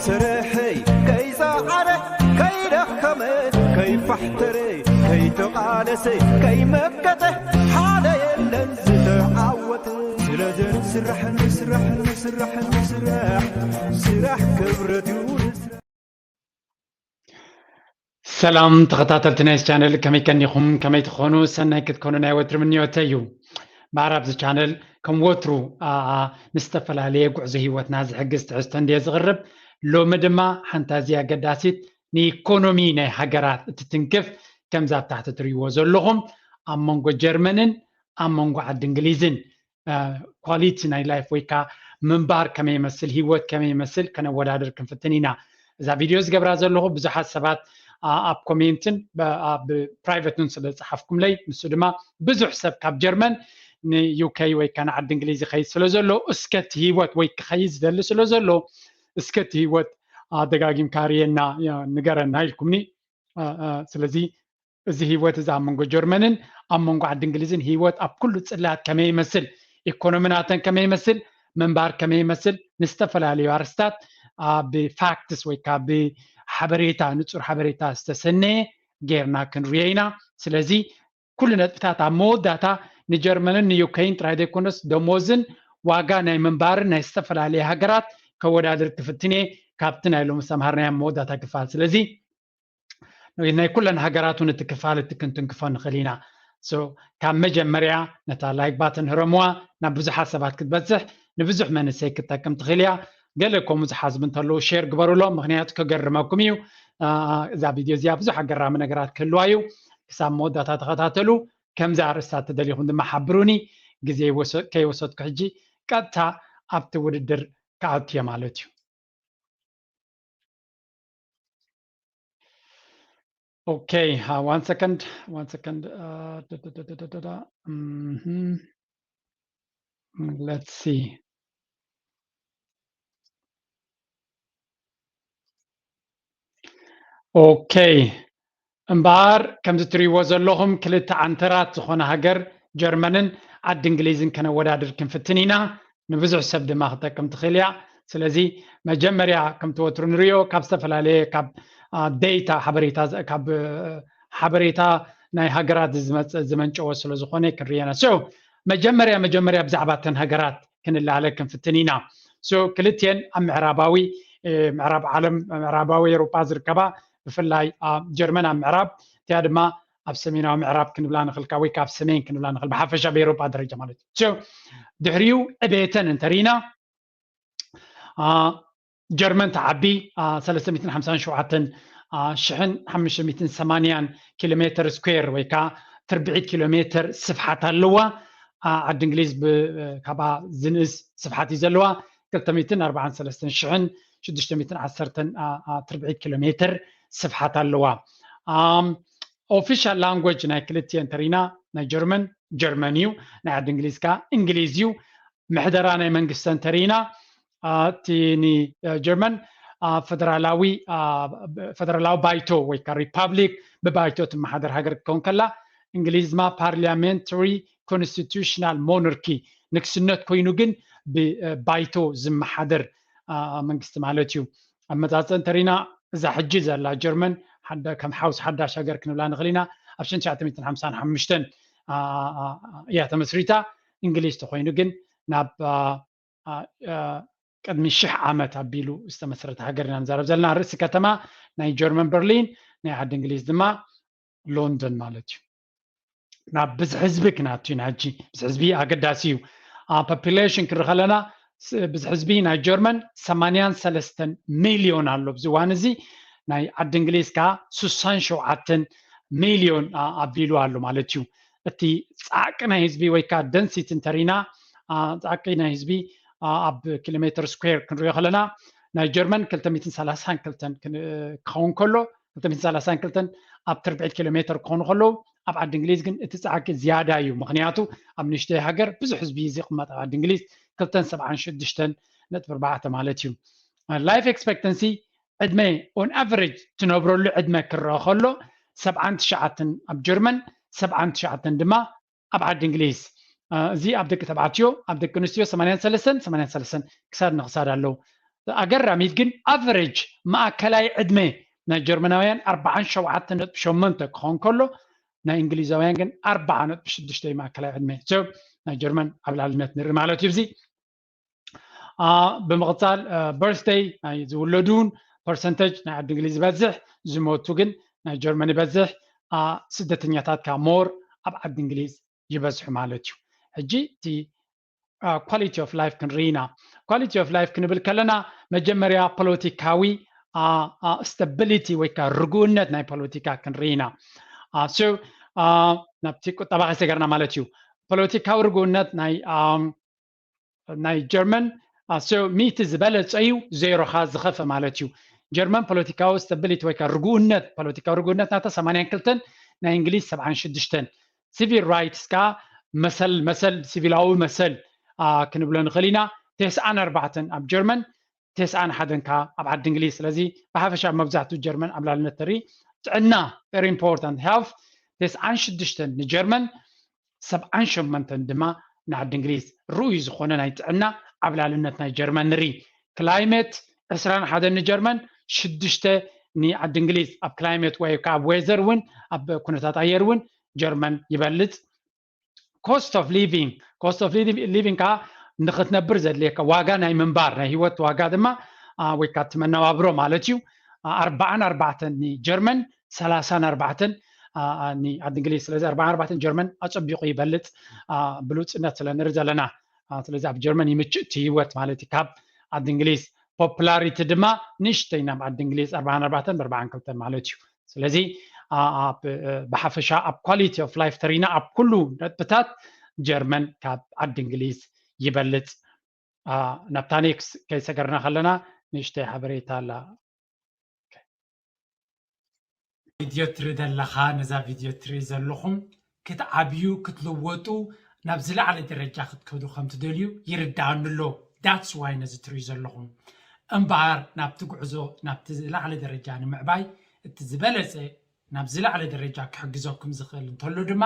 ስርሐይ ከይጸዓረ ከይደኸመ ከይፋሕተረ ከይተቓለሰ ከይመከተ ሓደ የለን ዝተዓወተ። ስለዚ ንስራሕ ንስራሕ ንስራሕ ንስራሕ ስራሕ ክብረት እዩ ንስራሕ። ሰላም ተኸታተልቲ ናይ ቻነል፣ ከመይ ቀኒኹም? ከመይ ትኾኑ? ሰናይ ክትኮኑ ናይ ወትሪ ምንዮተ እዩ። እምበኣር ኣብዚ ቻነል ከም ወትሩ ምስ ዝተፈላለየ ጉዕዞ ህይወትና ዝሕግዝ ትሕዝቶ እንድየ ዝቕርብ። ሎሚ ድማ ሓንቲ ኣዝያ ኣገዳሲት ንኢኮኖሚ ናይ ሃገራት እትትንክፍ፣ ከምዛ ኣብ ታሕቲ ትርእይዎ ዘለኹም ኣብ መንጎ ጀርመንን ኣብ መንጎ ዓዲ እንግሊዝን ኳሊቲ ናይ ላይፍ ወይ ከዓ ምንባር ከመይ ይመስል፣ ህይወት ከመይ ይመስል ከነወዳድር ክንፍትን ኢና። እዛ ቪድዮ ዝገብራ ዘለኹ ብዙሓት ሰባት ኣብ ኮሜንትን ኣብ ፕራይቨትን ስለ ዝፀሓፍኩምለይ፣ ንሱ ድማ ብዙሕ ሰብ ካብ ጀርመን ንዩከይ ወይ ከዓ ንዓዲ እንግሊዝ ይኸይድ ስለ ዘሎ፣ እስከ እቲ ህይወት ወይ ክኸይድ ዝደሊ ስለ ዘሎ፣ እስከ እቲ ህይወት ደጋጊምካ ርየና ንገረና ኢልኩምኒ። ስለዚ እዚ ህይወት እዚ ኣብ መንጎ ጀርመንን ኣብ መንጎ ዓዲ እንግሊዝን ህይወት ኣብ ኩሉ ጽላት ከመይ ይመስል፣ ኢኮኖሚ ናተን ከመይ ይመስል፣ ምንባር ከመይ ይመስል፣ ንዝተፈላለዩ ኣርስታት ብፋክትስ ወይ ከዓ ብሓበሬታ፣ ንጹር ሓበሬታ ዝተሰነየ ጌርና ክንርዮ ኢና። ስለዚ ኩሉ ነጥብታት ኣብ መወዳእታ ንጀርመንን ንዩከይን ጥራይ ዘይኮነስ ደሞዝን ዋጋ ናይ ምንባርን ናይ ዝተፈላለየ ሃገራት ከወዳድር ክፍትን እየ። ካብቲ ናይ ሎሚ ዝተምሃርናዮ መወዳእታ ክፋል ስለዚ ናይ ኩለን ሃገራት እውን እቲ ክፋል እቲ ክንትንክፎ ንኽእል ኢና። ካብ መጀመርያ ነታ ላይክ ባተን ህረምዋ፣ ናብ ብዙሓት ሰባት ክትበፅሕ ንብዙሕ መንእሰይ ክትጠቅም ትኽእል እያ። ገለ ከምኡ ዝሓስቡ እንተለዉ ሼር ግበሩሎም፣ ምክንያቱ ከገርመኩም እዩ። እዛ ቪድዮ እዚኣ ብዙሕ ኣገራሚ ነገራት ክህልዋ እዩ። ክሳብ መወዳእታ ተኸታተሉ። ከምዚ ኣርእስታት ተደሊኹም ድማ ሓብሩኒ። ግዜ ከይወሰድኩ ሕጂ ቀጥታ ኣብቲ ውድድር ክኣቱ እየ ማለት እዩ። Okay, uh, one second, one second. Uh, da, da, da, da, da, da, da. Mhm. Mm, let's see. Okay. እምበኣር ከምዚ ትርእይዎ ዘለኹም ክልተ ዓንተራት ዝኾነ ሃገር ጀርመንን ዓዲ እንግሊዝን ከነወዳድር ክንፍትን ኢና። ንብዙሕ ሰብ ድማ ክጠቅም ትኽእል እያ። ስለዚ መጀመርያ ከምቲ ወትሩ ንሪኦ ካብ ዝተፈላለየ ካብ ዴታ ሓበሬታ ካብ ሓበሬታ ናይ ሃገራት ዝመንጨወ ስለ ዝኾነ ክንርየና። So መጀመርያ መጀመርያ ብዛዕባ እተን ሃገራት ክንላለ ክንፍትን ኢና። So ክልትኤን ኣብ ምዕራባዊ ምዕራብ ዓለም ምዕራባዊ ኤውሮጳ ዝርከባ ብፍላይ ጀርመን ኣብ ምዕራብ እቲኣ ድማ ኣብ ሰሜናዊ ምዕራብ ክንብላ ንኽእል ወይ ካብ ሰሜን ክንብላ ንኽእል ብሓፈሻ ብኤውሮጳ ደረጃ ማለት እዩ። ድሕሪኡ ዕቤተን እንተርኢና ጀርመን ትዓቢ ሰለስተ ሚእትን ሓምሳን ሸውዓተን ሽሕን ሓሙሽተ ሚእትን ሰማንያን ኪሎ ሜትር ስኩዌር ወይ ከዓ ትርብዒት ኪሎ ሜትር ስፍሓት ኣለዋ። ዓዲ እንግሊዝ ካብኣ ዝንእስ ስፍሓት እዩ ዘለዋ። ክልተ ሚእትን ኣርባዓን ሰለስተን ሽሕን ሽዱሽተ ሚእትን ዓሰርተን ትርብዒት ኪሎ ሜትር ስፍሓት ኣለዋ። ኦፊሻል ላንጎጅ ናይ ክልቲኤን እንተሪና ናይ ጀርመን ጀርመን እዩ፣ ናይ ዓዲ እንግሊዝ ከዓ እንግሊዝ እዩ። ምሕደራ ናይ መንግስቲ እንተሪና እቲ ንጀርመን ፈደራላዊ ፈደራላዊ ባይቶ ወይ ከዓ ሪፓብሊክ ብባይቶ ትመሓደር ሃገር ክትከውን ከላ፣ እንግሊዝ ድማ ፓርሊያሜንታሪ ኮንስቲቱሽናል ሞናርኪ ንግስነት ኮይኑ ግን ብባይቶ ዝመሓደር መንግስቲ ማለት እዩ። ኣመፃፅእ እንተሪና እዛ ሕጂ ዘላ ጀርመን ከም ሓውስ ሓዳሽ ሃገር ክንብላ ንኽእል ኢና። ኣብ ሽሕን ትሽዓተ ሚእትን ሓምሳን ሓሙሽተን እያ ተመስሪታ። እንግሊዝ ተኮይኑ ግን ናብ ቅድሚ ሽሕ ዓመት ኣቢሉ ዝተመስረተ ሃገር ኢና ንዛረብ ዘለና። ርእሲ ከተማ ናይ ጀርመን በርሊን፣ ናይ ዓዲ እንግሊዝ ድማ ሎንደን ማለት እዩ። ናብ ብዝሒ ህዝቢ ክነኣቱ ኢና ሕጂ። ብዝሒ ህዝቢ ኣገዳሲ እዩ። ፖፑሌሽን ክንርኢ ከለና ብዝሒ ህዝቢ ናይ ጀርመን ሰማንያን ሰለስተን ሚልዮን ኣሎ ኣብዚ እዋን እዚ። ናይ ዓዲ እንግሊዝ ከዓ ስሳን ሸውዓተን ሚልዮን ኣቢሉ ኣሎ ማለት እዩ። እቲ ፃዕቂ ናይ ህዝቢ ወይ ከዓ ደንሲቲ እንተሪና ፃዕቂ ናይ ህዝቢ ኣብ ኪሎ ሜትር ስኩዌር ክንሪኦ ከለና ናይ ጀርመን ክልተ ሚእትን ሰላሳን ክልተን ክኸውን ከሎ ክልተ ሚእትን ሰላሳን ክልተን ኣብ ትርብዒት ኪሎ ሜትር ክኾኑ ከለዉ ኣብ ዓዲ እንግሊዝ ግን እቲ ፃዕቂ ዝያዳ እዩ። ምክንያቱ ኣብ ንእሽተይ ሃገር ብዙሕ ህዝቢ እዩ ዝቕመጥ ኣብ ዓዲ እንግሊዝ ክልተን ሰብዓን ሽዱሽተን ነጥቢ ኣርባዕተ ማለት እዩ። ላይፍ ኤክስፔክተንሲ ዕድመ ኦን ኣቨሬጅ ትነብረሉ ዕድመ ክረአ ከሎ ሰብዓን ትሽዓተን ኣብ ጀርመን ሰብዓን ትሽዓተን ድማ ኣብ ዓዲ እንግሊዝ። እዚ ኣብ ደቂ ተባዕትዮ ኣብ ደቂ ኣንስትዮ ሰማንያን ሰለስተን ሰማንያን ሰለስተን ክሳድ ንክሳድ ኣለዉ። ኣገራሚት ግን ኣቨሬጅ ማእከላይ ዕድመ ናይ ጀርመናውያን ኣርባዓን ሸውዓተን ነጥቢ ሸሞንተ ክኸውን ከሎ ናይ እንግሊዛውያን ግን ኣርባዓ ነጥቢ ሽዱሽተ ማእከላይ ዕድመ። So ናይ ጀርመን ኣብ ላዕልነት ንርኢ ማለት እዩ። እዚ ብምቕፃል በርትደይ ናይ ዝውለዱ እውን ፐርሰንተጅ ናይ ዓዲ እንግሊዝ ይበዝሕ፣ ዝሞቱ ግን ናይ ጀርመን ይበዝሕ። ስደተኛታት ከዓ ሞር ኣብ ዓዲ እንግሊዝ ይበዝሑ ማለት እዩ። ሕጂ እቲ ኳሊቲ ኦፍ ላይፍ ክንርኢ ኢና። ኳሊቲ ኦፍ ላይፍ ክንብል ከለና መጀመርያ ፖለቲካዊ ስታቢሊቲ ወይ ከዓ ርጉእነት ናይ ፖለቲካ ክንርኢ ኢና። ናብቲ ቁጠባ ከይሰገርና ማለት እዩ። ፖለቲካዊ ርጉእነት ናይ ናይ ጀርመን ሚእቲ ዝበለፀ እዩ፣ ዜሮ ከዓ ዝኸፍእ ማለት እዩ። ጀርመን ፖለቲካዊ ስታቢሊቲ ወይ ከዓ ርጉእነት፣ ፖለቲካዊ ርጉእነት ናታ ሰማንያን ክልተን፣ ናይ እንግሊዝ ሰብዓን ሽዱሽተን። ሲቪል ራይትስ ከዓ መሰል መሰል ሲቪላዊ መሰል ክንብሎ ንኽእል ኢና። ተስዓን ኣርባዕተን ኣብ ጀርመን፣ ተስዓን ሓደን ከዓ ኣብ ዓዲ እንግሊዝ። ስለዚ ብሓፈሻ መብዛሕትኡ ጀርመን ኣብ ላዕልነት ተርኢ። ጥዕና፣ very important፣ health፣ ተስዓን ሽዱሽተን ንጀርመን፣ ሰብዓን ሸሞንተን ድማ ንዓዲ እንግሊዝ። ርኡይ ዝኾነ ናይ ጥዕና ኣብ ላዕልነት ናይ ጀርመን ንርኢ። ክላይሜት፣ ዕስራን ሓደን ንጀርመን፣ ሽዱሽተ ንዓዲ እንግሊዝ። ኣብ ክላይሜት ወይ ከዓ ኣብ ዌዘር እውን፣ ኣብ ኩነታት ኣየር እውን ጀርመን ይበልፅ። ኮስት ኦፍ ሊቪንግ፣ ኮስት ኦፍ ሊቪንግ ከዓ ንክትነብር ዘድልየካ ዋጋ ናይ ምንባር፣ ናይ ህይወት ዋጋ ድማ ወይ ከዓ እቲ መነባብሮ ማለት እዩ። ኣርባዓን ኣርባዕተን ንጀርመን፣ ሰላሳን ኣርባዕተን ንዓዲ እንግሊዝ። ስለዚ ኣርባዓን ኣርባዕተን ጀርመን ኣፀቢቑ ይበልፅ፣ ብሉፅነት ስለ ንርኢ ዘለና። ስለዚ ኣብ ጀርመን ይምችእ እቲ ህይወት ማለት እዩ ካብ ዓዲ እንግሊዝ። ፖፕላሪቲ ድማ ንእሽተይ ናብ ዓዲ እንግሊዝ፣ ኣርባዓን ኣርባዕተን ብኣርባዓን ክልተን ማለት እዩ። ስለዚ ብሓፈሻ ኣብ ኳሊቲ ኦፍ ላይፍ ተሪና ኣብ ኩሉ ነጥብታት ጀርመን ካብ ዓዲ እንግሊዝ ይበልፅ። ናብታ ኔክስ ከይሰገርና ከለና ንእሽተይ ሓበሬታ ኣላ። ቪድዮ ትርኢ ዘለኻ፣ ነዛ ቪድዮ ትርኢ ዘለኹም ክትዓብዩ ክትልወጡ ናብ ዝለዓለ ደረጃ ክትከዱ ከም ትደልዩ ይርድኣኒ ኣሎ። That's why ነዚ ትርእዩ ዘለኹም። እምበኣር ናብቲ ጉዕዞ ናብቲ ዝለዓለ ደረጃ ንምዕባይ እቲ ዝበለጸ ናብ ዝለዓለ ደረጃ ክሕግዘኩም ዝኽእል እንተሎ ድማ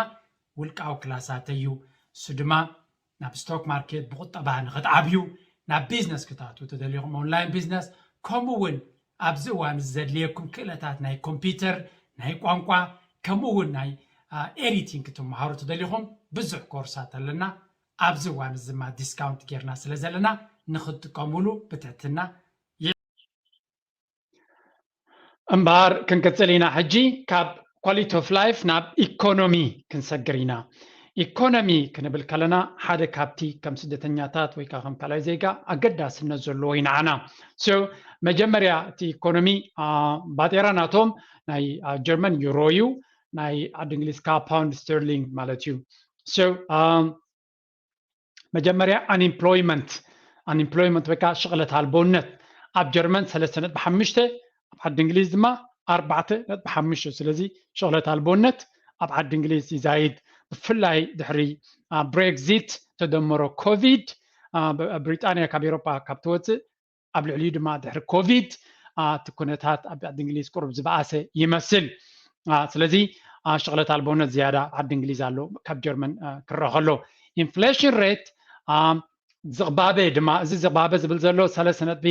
ውልቃዊ ክላሳተይ እዩ። እሱ ድማ ናብ ስቶክ ማርኬት ብቁጠባ ንክትዓብዩ፣ ናብ ቢዝነስ ክትኣትዉ ተደሊኹም ኦንላይን ቢዝነስ፣ ከምኡ እውን ኣብዚ እዋን እዚ ዘድልየኩም ክእለታት ናይ ኮምፒውተር፣ ናይ ቋንቋ፣ ከምኡ እውን ናይ ኤዲቲንግ ክትመሃሩ ተደሊኹም ብዙሕ ኮርሳት ኣለና። ኣብዚ እዋን እዚ ድማ ዲስካውንት ጌርና ስለ ዘለና ንክትጥቀሙሉ ብትሕትና እምበኣር ክንቅፅል ኢና። ሕጂ ካብ ኳሊቲ ኦፍ ላይፍ ናብ ኢኮኖሚ ክንሰግር ኢና። ኢኮኖሚ ክንብል ከለና ሓደ ካብቲ ከም ስደተኛታት ወይ ከዓ ከም ካልኣይ ዜጋ ኣገዳስነት ዘለዎ እዩ ንዓና። So መጀመርያ እቲ ኢኮኖሚ ባጤራ ናቶም ናይ ጀርመን ዩሮ እዩ፣ ናይ ዓዲ እንግሊዝ ከዓ ፓውንድ ስተርሊንግ ማለት እዩ። So መጀመርያ ኣንኢምፕሎይመንት፣ ኣንኢምፕሎይመንት ወይ ከዓ ሽቕለት ኣልቦነት ኣብ ጀርመን ሰለስተ ነጥቢ ሓሙሽተ፣ ኣብ ዓዲ እንግሊዝ ድማ ኣርባዕተ ነጥቢ ሓሙሽተ። ስለዚ ሽቕለት ኣልቦነት ኣብ ዓዲ እንግሊዝ ይዛይድ። ብፍላይ ድሕሪ ብሬግዚት ተደመሮ ኮቪድ፣ ብሪጣንያ ካብ ኤሮጳ ካብ ትወፅእ ኣብ ልዕሊኡ ድማ ድሕሪ ኮቪድ እቲ ኩነታት ኣብ ዓዲ እንግሊዝ ቁሩብ ዝበኣሰ ይመስል። ስለዚ ሽቕለት ኣልቦነት ዝያዳ ዓዲ እንግሊዝ ኣሎ ካብ ጀርመን ክረአ ከሎ። ኢንፍሌሽን ሬት ዝቕባበ ድማ፣ እዚ ዝቕባበ ዝብል ዘሎ ሰለስተ ነጥቢ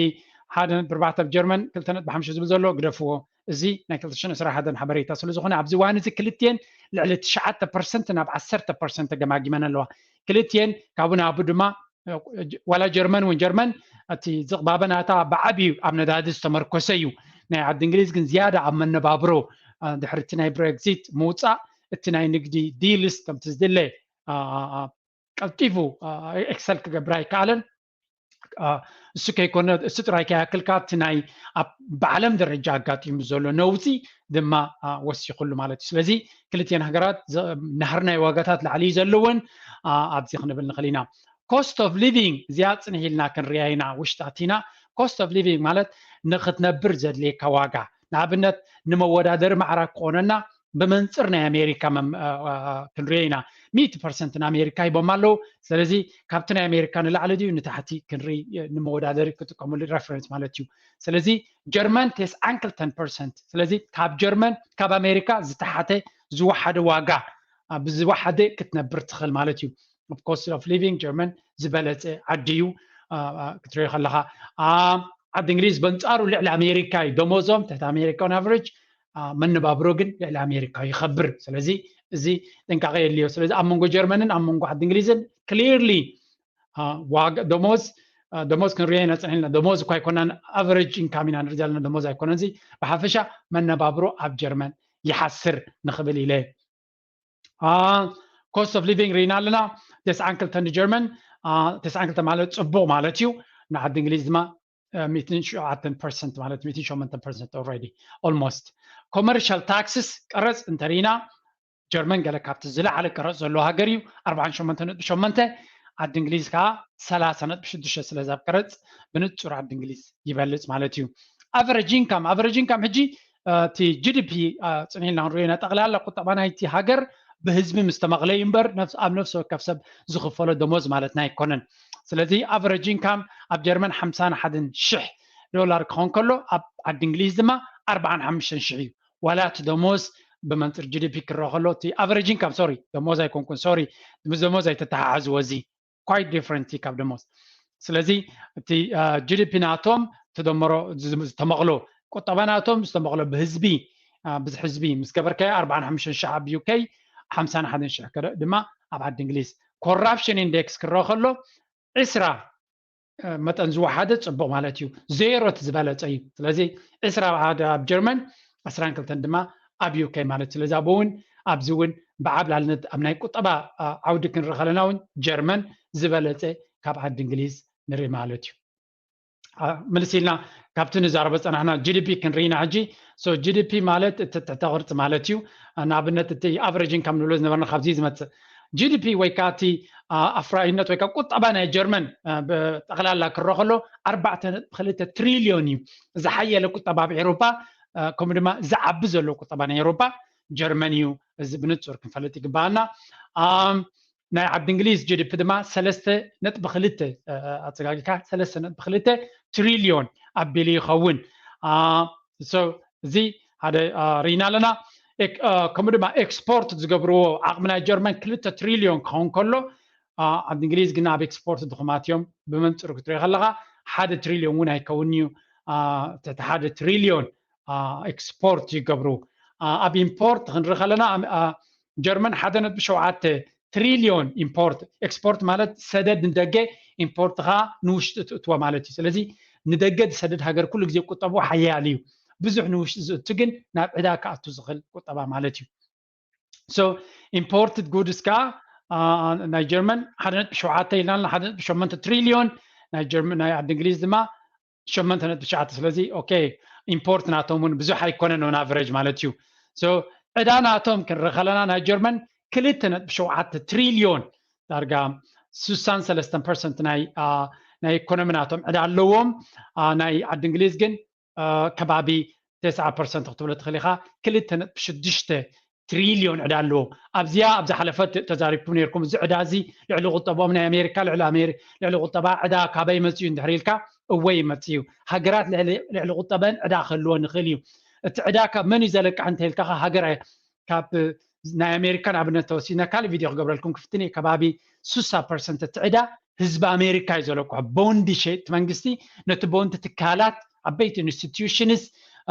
ሓደ ነጥቢ ኣርባዕተ ኣብ ጀርመን፣ ክልተ ነጥቢ ሓሙሽተ ዝብል ዘሎ ግደፍዎ። እዚ ናይ ክልተ ሽሕን ዕስራን ሓደን ሓበሬታ ስለ ዝኾነ ኣብዚ እዋን እዚ ክልቲኤን ልዕሊ ትሽዓተ ፐርሰንት ናብ ዓሰርተ ፐርሰንት ተገማጊመን ኣለዋ። ክልቲኤን ካብኡ ናብኡ ድማ ዋላ ጀርመን እውን፣ ጀርመን እቲ ዝቕባበ ናታ ብዓብዩ ኣብ ነዳዲ ዝተመርኮሰ እዩ። ናይ ዓዲ እንግሊዝ ግን ዝያዳ ኣብ መነባብሮ ድሕሪ እቲ ናይ ብሬግዚት ምውፃእ እቲ ናይ ንግዲ ዲልስ ከምቲ ዝድለ ቀልጢፉ ኤክሰል ክገብር ኣይከኣለን። እሱ ከይኮነ እሱ ጥራይ ከይኣክልካ እቲ ናይ ኣብ ብዓለም ደረጃ ኣጋጢሙ ዘሎ ነውፂ ድማ ወሲኹሉ ማለት እዩ። ስለዚ ክልቲኤን ሃገራት ናህሪ ናይ ዋጋታት ላዕሊ እዩ ዘለወን። ኣብዚ ክንብል ንኽእል ኢና። ኮስት ኦፍ ሊቪንግ እዚኣ ፅንሕ ኢልና ክንሪኣ ኢና ውሽጢ ኣቲና። ኮስት ኦፍ ሊቪንግ ማለት ንክትነብር ዘድልየካ ዋጋ፣ ንኣብነት ንመወዳደሪ ማዕራ ክኾነና ብመንፅር ናይ ኣሜሪካ ክንሪኦ ኢና። ሚእቲ ፐርሰንት ንኣሜሪካ ሂቦም ኣለዉ። ስለዚ ካብቲ ናይ ኣሜሪካ ንላዕሊ ድዩ ንታሕቲ ክንርኢ፣ ንመወዳደሪ ክጥቀመሉ ሬፈረንስ ማለት እዩ። ስለዚ ጀርመን ተስዓን ክልተን ፐርሰንት። ስለዚ ካብ ጀርመን ካብ ኣሜሪካ ዝተሓተ ዝወሓደ ዋጋ፣ ብዝወሓደ ክትነብር ትኽእል ማለት እዩ። ኮስት ኦፍ ሊቪንግ ጀርመን ዝበለፀ ዓዲ እዩ ክትሪኦ ከለኻ። ዓዲ እንግሊዝ በንጻሩ ልዕሊ ኣሜሪካ እዩ ደሞዞም፣ ትሕቲ ኣሜሪካ on average፣ መነባብሮ ግን ልዕሊ ኣሜሪካ ይኸብር። ስለዚ እዚ ጥንቃቄ የድልዮ። ስለዚ ኣብ መንጎ ጀርመንን ኣብ መንጎ ዓዲ እንግሊዝን clearly ዋጋ ደሞዝ ደሞዝ ክንሪኦ ኢና ጸኒሕና። ደሞዝ እኳ ኣይኮናን፣ average income ኢና ንርኢ ዘለና፣ ደሞዝ ኣይኮነን። እዚ ብሓፈሻ መነባብሮ ኣብ ጀርመን ይሓስር ንኽብል ኢለ። cost of living ርኢና ኣለና። ተስዓን ክልተን ንጀርመን፣ ተስዓን ክልተ ማለት ጽቡቕ ማለት እዩ። ንዓዲ እንግሊዝ ድማ ሚእትን ሸውዓተን ፐርሰንት ማለት ሚእትን ሸሞንተን ፐርሰንት already almost። Commercial taxes ቀረጽ እንተሪኢና ጀርመን ገለ ካብቲ ዝለዓለ ቀረጽ ዘለዎ ሃገር እዩ። ኣርባዓን ሸሞንተ ነጥቢ ሸሞንተ፣ ዓዲ እንግሊዝ ከዓ ሰላሳ ነጥቢ ሽዱሽተ። ስለዚ ኣብ ቀረጽ ብንጹር ዓዲ እንግሊዝ ይበልጽ ማለት እዩ። Average income፣ average income ሕጂ እቲ ጂ ዲ ፒ ጽኒሕና ክንሪኦ ኢና። ጠቕላላ ቁጠባ ናይቲ ሃገር ብህዝቢ ምስ ተመቕለ እዩ እምበር ኣብ ነፍሲ ወከፍ ሰብ ዝኽፈሎ ደሞዝ ማለትና ኣይኮነን። ስለዚ average income ኣብ ጀርመን ሓምሳን ሓደን ሽሕ ዶላር ክኸውን ከሎ ኣብ ዓዲ እንግሊዝ ድማ ኣርባዓን ሓሙሽተን ሽሕ እዩ። ዋላ እቲ ደሞዝ ብመንፅር ጂ ዲ ፒ ክረአ ከሎ እቲ average income፣ sorry፣ ደሞዝ ኣይኮንኩን፣ sorry፣ ምስ ደሞዝ ኣይተተሓሓዝዎ፣ እዚ quite different እዩ ካብ ደሞዝ። ስለዚ እቲ ጂ ዲ ፒ ናቶም ተደመሮ ዝተመቕሎ ቁጠባ ናቶም ዝተመቕሎ ብህዝቢ ብዝሒ ህዝቢ ምስ ገበርካዮ ኣርባዓን ሓሙሽተን ሽሕ ኣብ ዩ ኬ፣ ሓምሳን ሓደን ሽሕ ድማ ኣብ ዓዲ እንግሊዝ። Corruption index ክረአ ከሎ ዕስራ መጠን ዝወሓደ ጽቡቕ ማለት እዩ። ዜሮ እቲ ዝበለጸ እዩ። ስለዚ ዕስራ ኣብ ሓደ ኣብ ጀርመን፣ ዕስራን ክልተን ድማ ኣብ ዩ ኬ ማለት። ስለዚ ኣብኡ እውን ኣብዚ እውን ብዓብላልነት ኣብ ናይ ቁጠባ ዓውዲ ክንርኢ ከለና እውን ጀርመን ዝበለጸ ካብ ዓዲ እንግሊዝ ንርኢ ማለት እዩ። ምልስ ኢልና ካብቲ ንዛረቦ ዝጸናሕና ጂ ዲ ፒ ክንርኢና ሕጂ። ሶ ጂ ዲ ፒ ማለት እቲ ትሕተ ቅርጺ ማለት እዩ። ንኣብነት እቲ average income ንብሎ ዝነበርና ካብዚ ዝመጽእ ጂ ዲ ፒ ወይ ከዓ እቲ ኣፍራይነት ወይ ከዓ ቁጠባ ናይ ጀርመን ብጠቕላላ ክረአ ከሎ ኣርባዕተ ነጥቢ ክልተ ትሪልዮን እዩ። ዝሓየለ ቁጠባ ኣብ ኤውሮፓ ከምኡ ድማ ዝዓቢ ዘሎ ቁጠባ ናይ ኤውሮፓ ጀርመን እዩ። እዚ ብንጹር ክንፈልጥ ይግባኣና። ናይ ዓዲ እንግሊዝ ጂ ዲ ፒ ድማ ሰለስተ ነጥቢ ክልተ ኣፀጋጊካ ሰለስተ ነጥቢ ክልተ ትሪልዮን ኣቢሉ ይኸውን። እዚ ሓደ ርኢና ኣለና። ከምኡ ድማ ኤክስፖርት ዝገብርዎ ዓቕሚ ናይ ጀርመን ክልተ ትሪልዮን ክኸውን ከሎ ዓዲ እንግሊዝ ግን ኣብ ኤክስፖርት ድኹማት እዮም። ብመንፅሩ ክትሪኦ ከለካ ሓደ ትሪልዮን እውን ኣይከውን እዩ። ትሕቲ ሓደ ትሪልዮን ኤክስፖርት ይገብሩ። ኣብ ኢምፖርት ክንርኢ ከለና ጀርመን ሓደ ነጥቢ ሸውዓተ ትሪልዮን ኢምፖርት፣ ኤክስፖርት ማለት ሰደድ ንደገ፣ ኢምፖርት ከዓ ንውሽጢ ትእትዎ ማለት እዩ። ስለዚ ንደገ ዝሰድድ ሃገር ኩሉ ግዜ ቁጠቡ ሓያል እዩ። ብዙሕ ንውሽጢ ዝእቱ ግን ናብ ዕዳ ክኣቱ ዝኽእል ቁጠባ ማለት እዩ። So ኢምፖርትድ ጉድስ ከዓ ናይ ጀርመን ሓደ ነጥቢ ሸውዓተ ኢልና ሓደ ነጥቢ ሸሞንተ ትሪልዮን፣ ናይ ዓዲ እንግሊዝ ድማ ሸሞንተ ነጥቢ ትሽዓተ። ስለዚ ኦኬ ኢምፖርት ናቶም እውን ብዙሕ ኣይኮነን on average ማለት እዩ። So ዕዳ ናቶም ክንርኢ ከለና ናይ ጀርመን ክልተ ነጥቢ ሸውዓተ ትሪልዮን፣ ዳርጋ ስሳን ሰለስተን ፐርሰንት ናይ ኢኮኖሚ ናቶም ዕዳ ኣለዎም። ናይ ዓዲ እንግሊዝ ግን ከባቢ ተስዓ ፐርሰንት ክትብሎ ትኽእል ኢኻ። ክልተ ነጥቢ ሽዱሽተ ትሪልዮን ዕዳ ኣለዎም። ኣብዚኣ ኣብ ዝሓለፈ ተዛሪብኩም ነርኩም። እዚ ዕዳ እዚ ልዕሊ ቁጠባኦም ናይ ኣሜሪካ ልዕሊ ቁጠባ ዕዳ ካበይ መፅኡ እንድሕር ኢልካ፣ እወ ይመፅእ እዩ። ሃገራት ልዕሊ ቁጠበን ዕዳ ክህልወን ይኽእል እዩ። እቲ ዕዳ ካብ መን እዩ ዘለቅሕ እንተ ኢልካ፣ ሃገር ካብ ናይ ኣሜሪካ ንኣብነት ተወሲድና ካልእ ቪድዮ ክገብረልኩም ክፍትን እየ። ከባቢ ስሳ ፐርሰንት እቲ ዕዳ ህዝቢ ኣሜሪካ እዩ ዘለቅሖ። ቦንድ ይሸጥ መንግስቲ፣ ነቲ ቦንድ ትካላት፣ ዓበይቲ ኢንስቲትዩሽንስ፣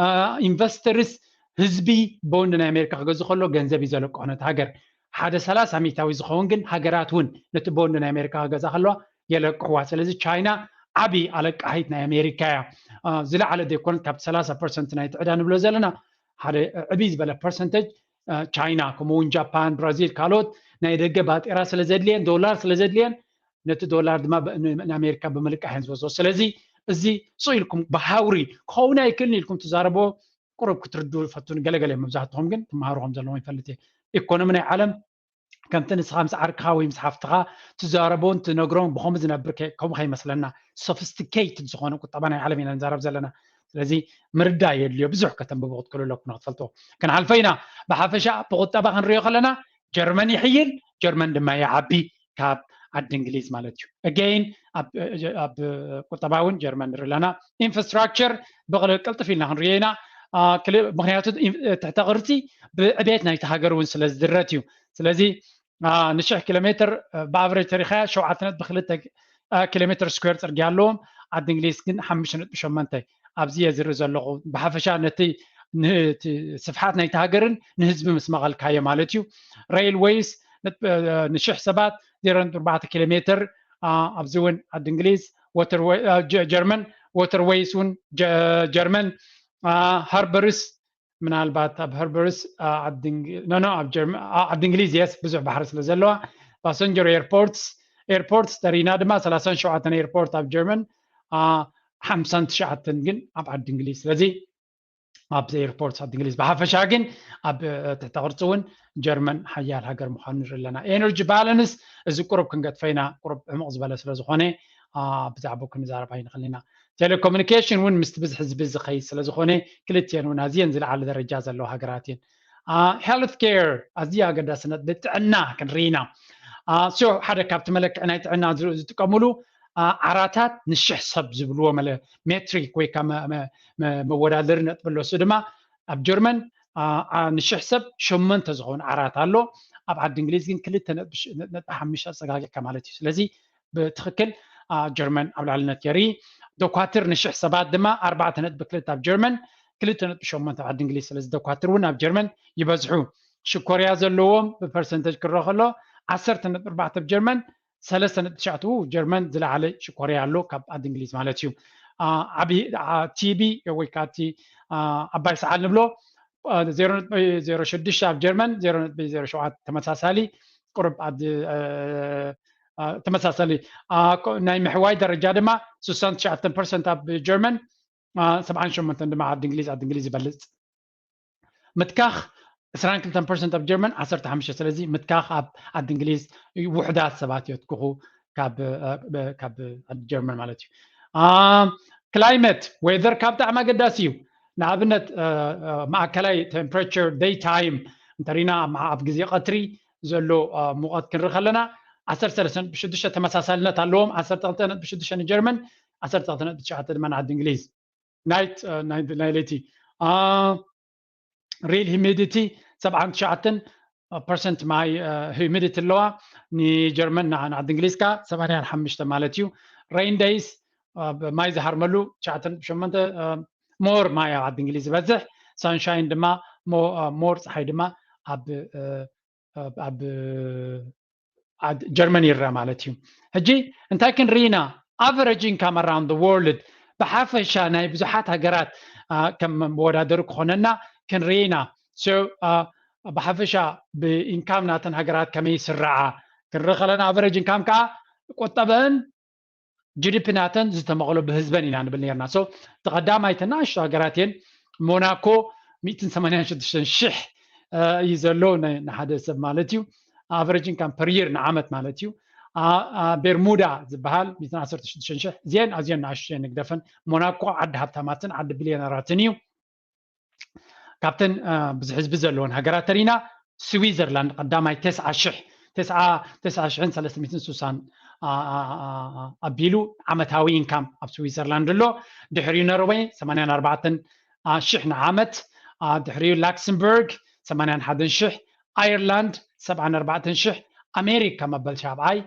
ኢንቨስተርስ፣ ህዝቢ ቦንድ ናይ ኣሜሪካ ክገዝእ ከሎ ገንዘብ እዩ ዘለቅሖ ነቲ ሃገር። ሓደ ሰላሳ ሚእታዊ ዝኸውን ግን ሃገራት እውን ነቲ ቦንድ ናይ ኣሜሪካ ክገዛ ከለዋ የለቅሕዋ። ስለዚ ቻይና ዓቢ ኣለቃሒት ናይ ኣሜሪካ እያ። ዝለዓለ ዘይኮነት ካብቲ ሰላሳ ፐርሰንት ናይቲ ዕዳ ንብሎ ዘለና ሓደ ዕብይ ዝበለ ፐርሰንተጅ ቻይና፣ ከምኡ እውን ጃፓን፣ ብራዚል፣ ካልኦት ናይ ደገ ባጤራ ስለ ዘድልየን፣ ዶላር ስለ ዘድልየን፣ ነቲ ዶላር ድማ ንኣሜሪካ ብምልቃሕ እየን ዝወስዶ። ስለዚ እዚ ሱቕ ኢልኩም ብሃውሪ ክኸውን ኣይክእልን ኢልኩም ትዛረቦ ቁሩብ ክትርዱ ፈቱን። ገለገለ መብዛሕትኹም ግን ትመሃሩ ከም ዘለዎም ይፈልጥ እየ። ኢኮኖሚ ናይ ዓለም ከምቲ ንስኻ ምስ ዓርክኻ ወይ ምስ ሓፍትኻ ትዛረቦን ትነግሮን ብኸምኡ ዝነብር ከምኡ ከይመስለና፣ ሶፊስቲኬትድ ዝኾነ ቁጠባ ናይ ዓለም ኢና ንዛረብ ዘለና። ስለዚ ምርዳእ የድልዮ። ብዙሕ ከተንብቡ ክትክእሉ ኣለኩም ንክትፈልጥዎ። ክንሓልፎ ኢና። ብሓፈሻ ብቁጠባ ክንሪኦ ከለና ጀርመን ይሕይል፣ ጀርመን ድማ ይዓቢ ካብ ዓዲ እንግሊዝ ማለት እዩ። ኣገይን ኣብ ቁጠባ እውን ጀርመን ንርኢ ኣለና። ኢንፍራስትራክቸር ብቅልጥፍ ኢልና ክንሪኦ ኢና። ምክንያቱ ትሕተ ቅርፂ ብዕቤት ናይቲ ሃገር እውን ስለ ዝድረት እዩ። ስለዚ ንሽሕ ኪሎ ሜትር ብኣቨሬጅ ተሪኻያ ሸውዓተ ነጥቢ ክልተ ኪሎ ሜትር ስኩዌር ፅርግያ ኣለዎም። ዓዲ እንግሊዝ ግን ሓሙሽተ ነጥቢ ሸሞንተ። ኣብዚ እየ ዝርኢ ዘለኹ። ብሓፈሻ ነቲ ስፍሓት ናይቲ ሃገርን ንህዝቢ ምስ መቐልካዮ ማለት እዩ። ሬልወይስ ንሽሕ ሰባት ዜሮ ነጥቢ ኣርባዕተ ኪሎ ሜትር። ኣብዚ እውን ዓዲ እንግሊዝ ጀርመን ወተርወይስ እውን ጀርመን ሃርበርስ ምናልባት ኣብ ሃርበርስ ዓዲ እንግሊዝ የስ ብዙሕ ባሕሪ ስለ ዘለዋ ፓሰንጀር ኤርፖርትስ ኤርፖርትስ ተሪና ድማ ሰላሳን ሸውዓተን ኤርፖርት ኣብ ጀርመን ሓምሳን ትሽዓተን ግን ኣብ ዓዲ እንግሊዝ። ስለዚ ኣብ ኤርፖርት ዓዲ እንግሊዝ ብሓፈሻ ግን ኣብ ትሕተ ቅርፂ እውን ጀርመን ሓያል ሃገር ምዃኑ ንርኢ ኣለና። ኤነርጂ ባላንስ እዚ ቁሩብ ክንገጥፈ ኢና፣ ቁሩብ ዕሙቕ ዝበለ ስለ ዝኾነ ብዛዕባኡ ክንዛረብ ኣይንኽእል ኢና። ቴሌኮሙኒኬሽን እውን ምስቲ ብዝሒ ህዝቢ ዝኸይድ ስለ ዝኾነ ክልቲኤን እውን ኣዝየን ዝለዓለ ደረጃ ዘለዎ ሃገራት እየን። ሄልት ኬር ኣዝዩ ኣገዳስነት ጥዕና ክንርኢ ኢና። ሓደ ካብቲ መለክዒ ናይ ጥዕና ዝጥቀምሉ ዓራታት ንሽሕ ሰብ ዝብልዎ ሜትሪክ ወይ ከዓ መወዳደሪ ነጥቢ ኣሎ። እሱ ድማ ኣብ ጀርመን ንሽሕ ሰብ ሸመንተ ዝኸውን ዓራት ኣሎ። ኣብ ዓዲ እንግሊዝ ግን ክልተ ነጥቢ ሓሙሽተ ኣፀጋጊዕካ ማለት እዩ። ስለዚ ብትኽክል ጀርመን ኣብ ላዕልነት የርኢ። ደኳትር ንሽሕ ሰባት ድማ ኣርባዕተ ነጥቢ ክልተ ኣብ ጀርመን፣ ክልተ ነጥቢ ሸሞንተ ኣብ ዓዲ እንግሊዝ። ስለዚ ደኳትር እውን ኣብ ጀርመን ይበዝሑ። ሽኮርያ ዘለዎም ብፐርሰንተጅ ክረአ ከሎ ዓሰርተ ነጥቢ ኣርባዕተ ኣብ ጀርመን፣ ሰለስተ ነጥቢ ትሽዓተ ጀርመን ዝለዓለ ሽኮርያ ኣሎ ካብ ዓዲ እንግሊዝ ማለት እዩ። ዓብዪ ቲቢ ወይ ከዓ እቲ ዓባይ ሰዓል ንብሎ ዜሮ ነጥቢ ዜሮ ሽዱሽተ ኣብ ጀርመን፣ ዜሮ ነጥቢ ዜሮ ሸውዓተ ተመሳሳሊ ቁሩብ ዓዲ ተመሳሳሊ ናይ ምሕዋይ ደረጃ ድማ ስሳን ትሽዓተን ፐርሰንት ኣብ ጀርመን፣ ሰብዓን ሸሞንተን ድማ ዓዲ እንግሊዝ ዓዲ እንግሊዝ ይበልፅ። ምትካኽ ዕስራን ክልተን ፐርሰንት ኣብ ጀርመን፣ ዓሰርተ ሓሙሽተ። ስለዚ ምትካኽ ኣብ ዓዲ እንግሊዝ ውሑዳት ሰባት የትክኹ ካብ ጀርመን ማለት እዩ። ክላይመት ዌዘር ካብ ብጣዕሚ ኣገዳሲ እዩ። ንኣብነት ማእከላይ ቴምፕሬቸር ደይ ታይም እንተሪና ኣብ ግዜ ቀትሪ ዘሎ ሙቐት ክንርኢ ከለና ዓሰርተ ሰለስተ ነጥቢ ሽዱሽተ ተመሳሳልነት ኣለዎም። ዓሰርተ ክልተ ነጥቢ ሽዱሽተ ንጀርመን፣ ዓሰርተ ክልተ ነጥቢ ትሽዓተ ድማ ንዓዲ እንግሊዝ። ናይት ናይ ለይቲ ሪል ሂሚዲቲ ሰብዓን ትሽዓተን ፐርሰንት ማይ ሂሚዲቲ ኣለዋ። ንጀርመን ንዓዲ እንግሊዝ ከ ሰማንያን ሓሙሽተ ማለት እዩ። ሬን ደይስ ማይ ዝሃርመሉ ትሽዓተ ነጥቢ ሸሞንተ ሞር ማይ ኣብ ዓዲ እንግሊዝ ዝበዝሕ፣ ሳንሻይን ድማ ሞር ፀሓይ ድማ ኣብ ኣብ ጀርመን ይረአ ማለት እዩ። ሕጂ እንታይ ክንርኢ ኢና? ኣቨረጅ ኢንካም ኣራውንድ ወርልድ ብሓፈሻ ናይ ብዙሓት ሃገራት ከም መወዳደሪ ክኾነና ክንርኢ ኢና። ብሓፈሻ ብኢንካም ናተን ሃገራት ከመይ ይስርዓ ክንርኢ ከለና ኣቨረጅ ኢንካም ከዓ ቁጠበን ጂዲፒ ናተን ዝተመቕሎ ብህዝበን ኢና ንብል ነርና። ሶ እቲ ቀዳማይ ተናእሽቶ ሃገራት እየን። ሞናኮ ሚእትን ሰማንያን ሽዱሽተን ሽሕ እዩ ዘሎ ንሓደ ሰብ ማለት እዩ። ኣቨሬጅ ኢንካም ፐር ይር ንዓመት ማለት እዩ። ቤርሙዳ ዝበሃል ሚእትን ዓሰርተ ሽዱሽተን ሽሕ እዚአን ኣዝየን ንኣሽቱ እየን ንግደፈን። ሞናኮ ዓዲ ሃብታማትን ዓዲ ቢልዮነራትን እዩ። ካብተን ብዙሕ ህዝቢ ዘለወን ሃገራት ተሪና ስዊዘርላንድ ቀዳማይ ተስዓ ሽሕ ተስዓ ሽሕን ሰለስተ ሚእትን ስሳን ኣቢሉ ዓመታዊ ኢንካም ኣብ ስዊዘርላንድ ኣሎ። ድሕሪኡ ኖርወይ ሰማንያን ኣርባዕተን ሽሕ ንዓመት፣ ድሕሪኡ ላክሰምበርግ ሰማንያን ሓደን ሽሕ፣ ኣየርላንድ ሰብዓን ኣርባዕተን ሽሕ፣ ኣሜሪካ መበል ሻብዓይ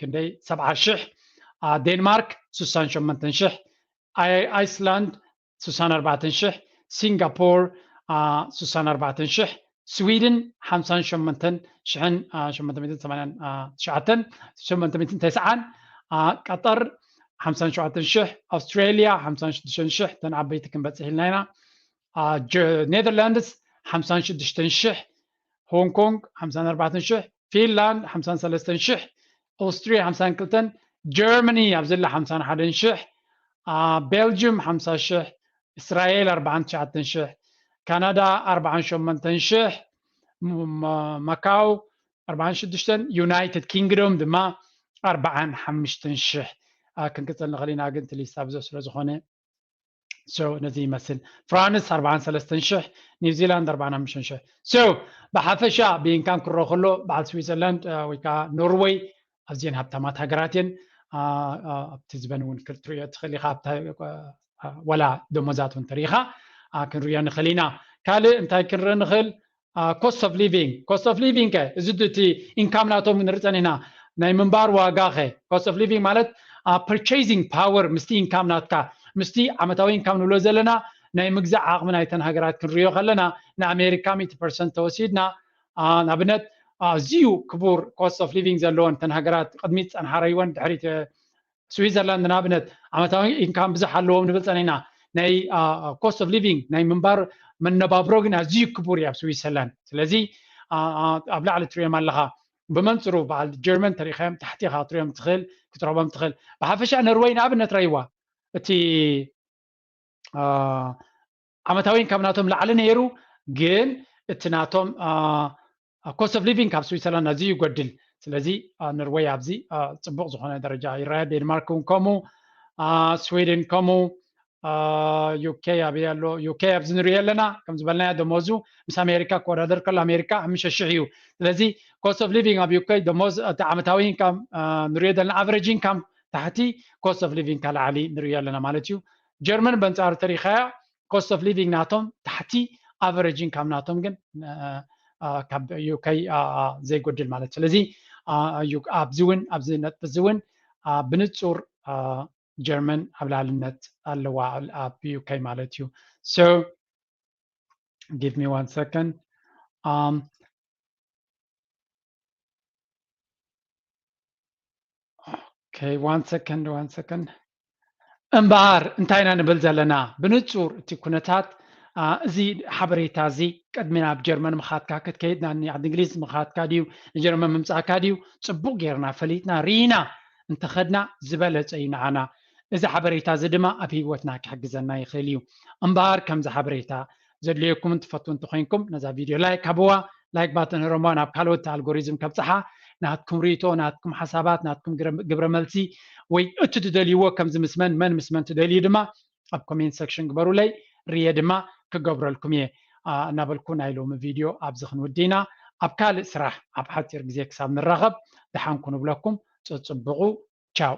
ክንደይ ሰብዓ ሽሕ፣ ዴንማርክ ስሳን ሸሞንተን ሽሕ፣ ኣይስላንድ ስሳን ኣርባዕተን ሽሕ፣ ሲንጋፖር ስሳን ኣርባዕተን ሽሕ፣ ስዊድን ሓምሳን ሸሞንተን ሽሕን ሸሞንተ ሚእትን ሰማንያን ትሽዓተን ሸሞንተ ሚእትን ተስዓን፣ ቀጠር ሓምሳን ሸውዓተን ሽሕ፣ ኣውስትራሊያ ሓምሳን ሽዱሽተን ሽሕ፣ እተን ዓበይቲ ክንበፅሕ ኢልና ኢና። ኔዘርላንድስ ሓምሳን ሽዱሽተን ሽሕ፣ ሆንግ ኮንግ ሓምሳን ኣርባዕተን ሽሕ፣ ፊንላንድ ሓምሳን ሰለስተን ሽሕ፣ ኦስትሪያ ሓምሳን ክልተን፣ ጀርመኒ ኣብ ዘላ ሓምሳን ሓደን ሽሕ፣ ቤልጅም ሓምሳ ሽሕ፣ እስራኤል ኣርባዓን ትሽዓተን ሽሕ፣ ካናዳ ኣርባዓን ሸሞንተን ሽሕ፣ ማካው ኣርባዓን ሽዱሽተን፣ ዩናይትድ ኪንግዶም ድማ ኣርባዓን ሓሙሽተን ሽሕ። ክንቅፅል ንኽእል ኢና ግን እቲ ሊስታ ብዙሕ ስለ ዝኾነ ነዚ ይመስል። ፍራንስ ኣርባዓን ሰለስተን ሽሕ፣ ኒውዚላንድ ኣርባዓን ሓሙሽተን ሽሕ። ብሓፈሻ ብኢንካም ክረኦ ከሎ በዓል ስዊዘርላንድ ወይ ከዓ ኖርወይ ኣዝየን ሃብታማት ሃገራት እየን። ኣብቲ ዝበን እውን ክትሪኦ ትኽእል ኢኻ። ዋላ ደሞዛት እውን ተሪኢኻ ክንሪኦ ንኽእል ኢና። ካልእ እንታይ ክንርኢ ንኽእል? ኮስት ኦፍ ሊቪንግ። ኮስት ኦፍ ሊቪንግ ከ እዚ እቲ ኢንካም ናቶም ንርኢ ፀኒሕና፣ ናይ ምንባር ዋጋ ከ? ኮስት ኦፍ ሊቪንግ ማለት purchasing power ምስቲ income ናትካ ምስቲ ዓመታዊ income ንብሎ ዘለና ናይ ምግዛእ ዓቕሚ ናይተን ሃገራት ክንሪኦ ከለና ንኣሜሪካ ሚእቲ ፐርሰንት ተወሲድና ንኣብነት ኣዝዩ ክቡር cost of living ዘለወን ተን ሃገራት ቅድሚት ፀንሓረይወን ድሕሪት ስዊዘርላንድ ንኣብነት ዓመታዊ income ብዙሕ ኣለዎም ንብል ፀኒና ናይ cost of living ናይ ምንባር መነባብሮ ግን ኣዝዩ ክቡር እዩ ኣብ ስዊዘርላንድ ስለዚ ኣብ ላዕሊ ትሪኦም ኣለኻ ብመንፅሩ በዓል ጀርመን ተሪኻዮም ታሕቲ ኢኻ ክትሪኦም ትኽእል ክትረኽቦም ትኽእል ብሓፈሻ ነርወይ ንኣብነት ረይዋ እቲ ዓመታዊ income ናቶም ላዕሊ ነይሩ ግን እቲ ናቶም cost of living ካብ ስዊዘርላንድ ኣዝዩ ይጎድል ስለዚ ነርወይ ኣብዚ ፅቡቅ ዝኾነ ደረጃ ይረኣያ ዴንማርክ እውን ከምኡ ስዊድን ከምኡ ዩኬ ኣበይ ኣሎ ዩኬ ኣብዚ ንሪኦ ኣለና ከም ዝበልናዮ ደሞዙ ምስ ኣሜሪካ ክወዳደር ከሎ ኣሜሪካ ሓሙሽተ ሽሕ እዩ ስለዚ cost of living ኣብ ዩኬ ደሞዝ እቲ ዓመታዊ income ንሪኦ ዘለና average income ታሕቲ cost of living ካብ ላዕሊ ንሪኦ ኣለና ማለት እዩ ጀርመን በንፃር ተሪኻያ cost of living ናቶም ታሕቲ average income ናቶም ግን ካብ UK ዘይጎድል ማለት ስለዚ ኣብዚ እውን ኣብዚ ነጥቢ እዚ እውን ብንፁር ጀርመን ኣብ ላዕልነት ኣለዋ ኣብ UK ማለት እዩ so give me one second um, okay one second one second እምበኣር እንታይ ኢና ንብል ዘለና ብንፁር እቲ ኩነታት እዚ ሓበሬታ እዚ ቅድሚ ናብ ጀርመን ምኻትካ ክትከይድ ናብ ዓዲ እንግሊዝ ምኻትካ ድዩ ንጀርመን ምምፃእካ ድዩ ፅቡቅ ጌርና ፈሊጥና ርኢና እንተኸድና ዝበለፀ እዩ ንዓና እዚ ሓበሬታ እዚ ድማ ኣብ ህይወትና ክሕግዘና ይኽእል እዩ እምበኣር ከምዚ ሓበሬታ ዘድልየኩም እንትፈትው እንተኮይንኩም ነዛ ቪድዮ ላይክ ሃብዋ ላይክ ባተን ህረማ ናብ ካልኦት ኣልጎሪዝም ከብፅሓ ናትኩም ርእቶ ናትኩም ሓሳባት ናትኩም ግብረ መልሲ ወይ እቲ ትደልይዎ ከምዚ ምስ መን መን ምስ መን ትደልዩ ድማ ኣብ ኮሜንት ሴክሽን ግበሩለይ ርየ ድማ ክገብረልኩም እየ እናበልኩ ናይ ሎሚ ቪድዮ ኣብዚ ክንውድእ ኢና ኣብ ካልእ ስራሕ ኣብ ሓፂር ግዜ ክሳብ ንራኸብ ደሓንኩ ንብለኩም ፅፅብቑ ቻው